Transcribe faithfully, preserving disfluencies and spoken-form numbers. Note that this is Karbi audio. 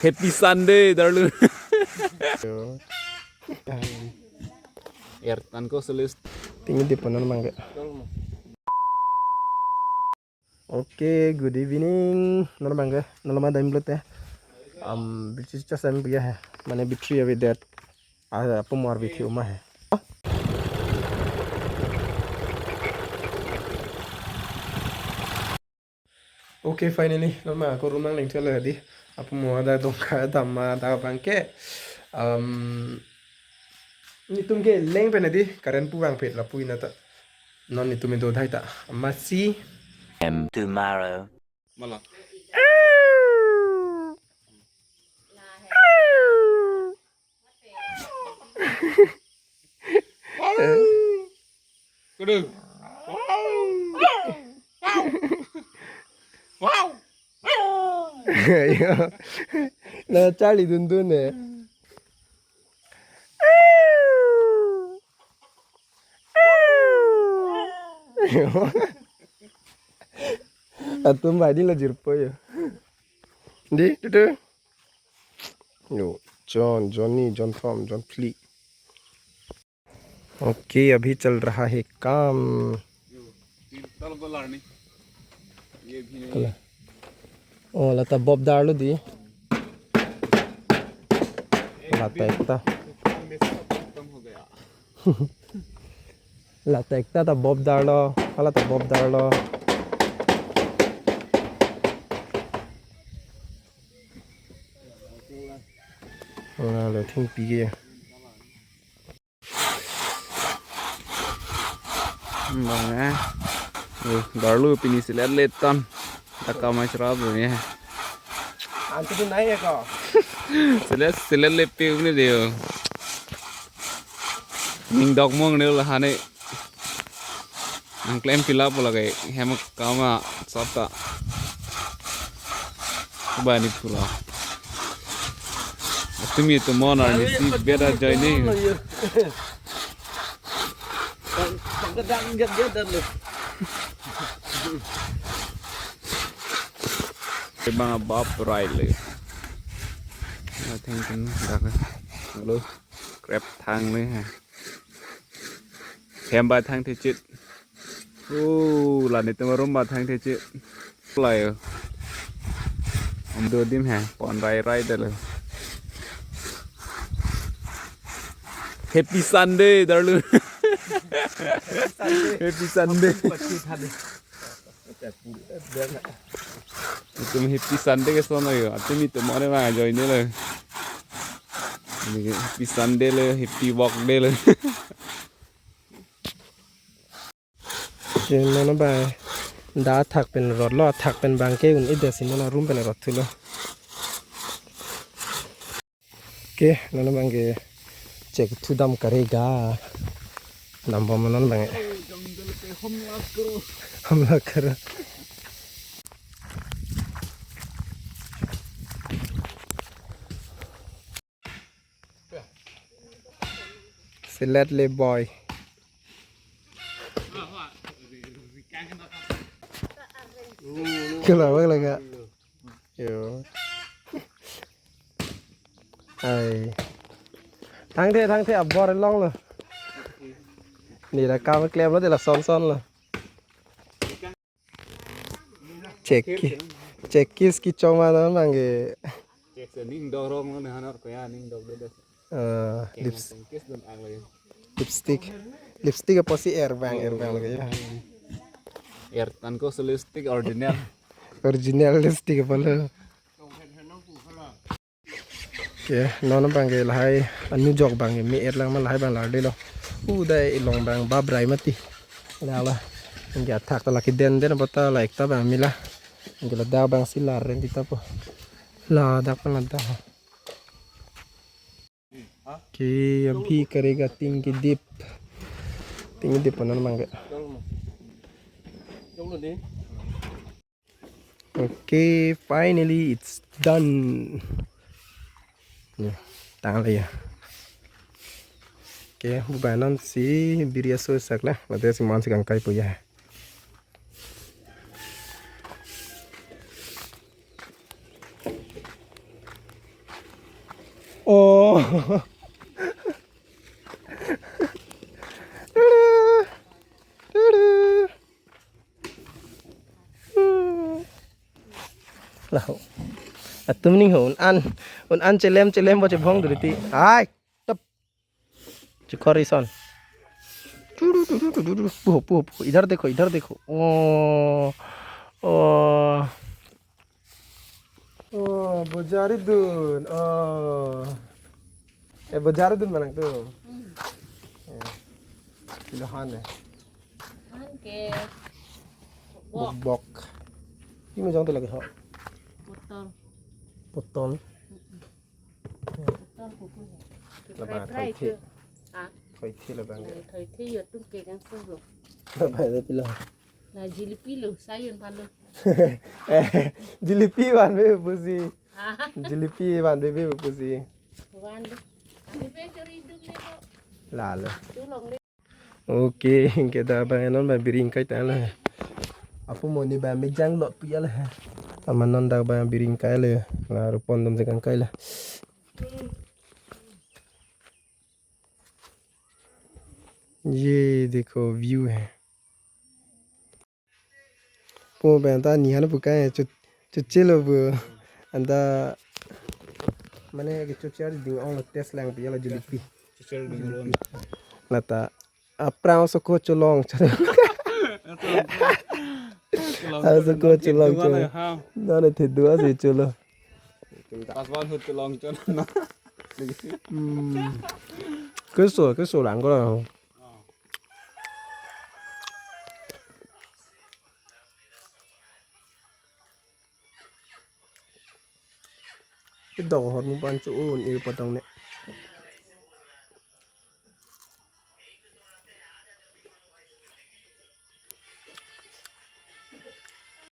Happy Sunday, darling. Yo. Er tan ko selis. Tinggi di penon mangga. Okay, good evening. Non mangga, non lama daim blote. Um, British chas am biya hai. Mane bitri avi det. Ah, apa muar bithi uma hai. Okay, finally, non ma ako room nangling thelo di. Apa muar da dongka damma da bangke. Um, netum ke leng pen di, current pu bang phet lapu inata. Non netum do dhai ta. Masi. Em tomorrow. Malam. Kudu. Wow. Ayo. Na charli dundun ne. Atum badi lo jirpo yo. Di, tutu. Yo, John, Johnny, John Tom, John Philip. Okay, अभी चल रहा है काम। ये भी नहीं। कला। Oh, lata bob darlo di. Lata ekta. खत्म हो गया। Lata ekta ta bob darlo, hala ta bob darlo. Hala lo thing pige. Bang eh. Eh, darlo pini selet letan. Taka mai serap ya. Antu tu naik ya kau. Selet, selet lepe ini dia. Ning dok mong ni lah ane. Nang klem pila pula kai hem kama sota. Bani pula. Atumi to mon arnisi beda joining. Pagkadang gagyadan lo. Bang abap rai le. Atheng dak. Lo. Krep thang le ha. Hem ba thang thechit. Oh, la netum arum ba thang thechit. Lai. Om do dim ha, pon rai rai dalo. Happy Sunday, darling. Happy Sunday. Netum happy Sunday ke sono yo. Atumi to more ma join lo. Happy Sunday lo, happy work day lo. Ke non bang da thak pen rot lo, thak pen bang ke un-e det si non room pen rot thulo. Ke non bang ke check thu dam karega. Dam bom non bang. जंगल पे हमला करो। हमला करो। Selet le boy. Kela bang lega. Yo. Ai. Thangthe, thangthe, abor long lo. Ni la kam klem lo, de la son son lo. Check ki-, check kiss kechok ma non bang ke. Check se ning dok rong lo ne hanor ko ya ning dok de de. Eh, lips-, Kiss dun ang lo ya. Lipstick. Lipstick apa sih er bang, er bang lagi ya. Er tan ko se lipstick original. Original lipstick apa lo? Ke, non bang ke lahai, anu jok bang ke, me er lang ma lahai bang lar de lo. Udah ilong bang babrai mati. Lala. Ingke athak ta laki den den bota la ekta bang mila. Ingke ladak bang si lar ren tita po. Ladak pan ladak. Ke, abhi karega tingki dip. Tingki dip non bang ke. Okay, finally it's done. Ya, tang le ya. Okay, bu ba non si biri aso sak la, mate si man si kangkai po ya. Oh. Laho. Atum ning ho, un an, un an chelem chelem bo chebhong duri ti. Ai. Tap. Chikori son. Puho, puho, puho. Idhar dekho, idhar dekho. Oh. Oh. Oh, bojaridun. Oh. Eh, bojaridun manang tu. Hmm. Eh. Pilo han eh. Han ke. Bok. Bok. Ini jong tu lagi ho. Potol. Potol. Mm-mm. Potol kuku. Labang fry, fry thoi the. Ah. Thoi the labang. Eh, thoi the yo tum ke kangtung lo. Labang le pilo. Na jilipi lo, sayun palo. Eh, jilipi vanve pusi. Ah. Jilipi vanve pusi. Vanve. Kami pe curi dum le ko. Lalo. Chulong le. Okay, ke dak abang non abang biring kai ta la. Apo mo ni abang mejang lot pu ya la. Amat non dak abang biring kai le. La ropon dum je kangkai la. ये देखो व्यू है। Po abang ta ni han pu kai chu, chuchelo pu. Anta mane ke chuchar ding ong lo test lang pu ya la jilipi. Chuchar ding lo. Lata aphrang soko cholong. Cholong. Ah, soko cholong. Cholong cholo. Ha. Nane thedu asi cholo. Pas wan hut cholong cholo. Hmm. Keso, keso lang ko lang. Kedok hot mu pan chu un ir potong ne.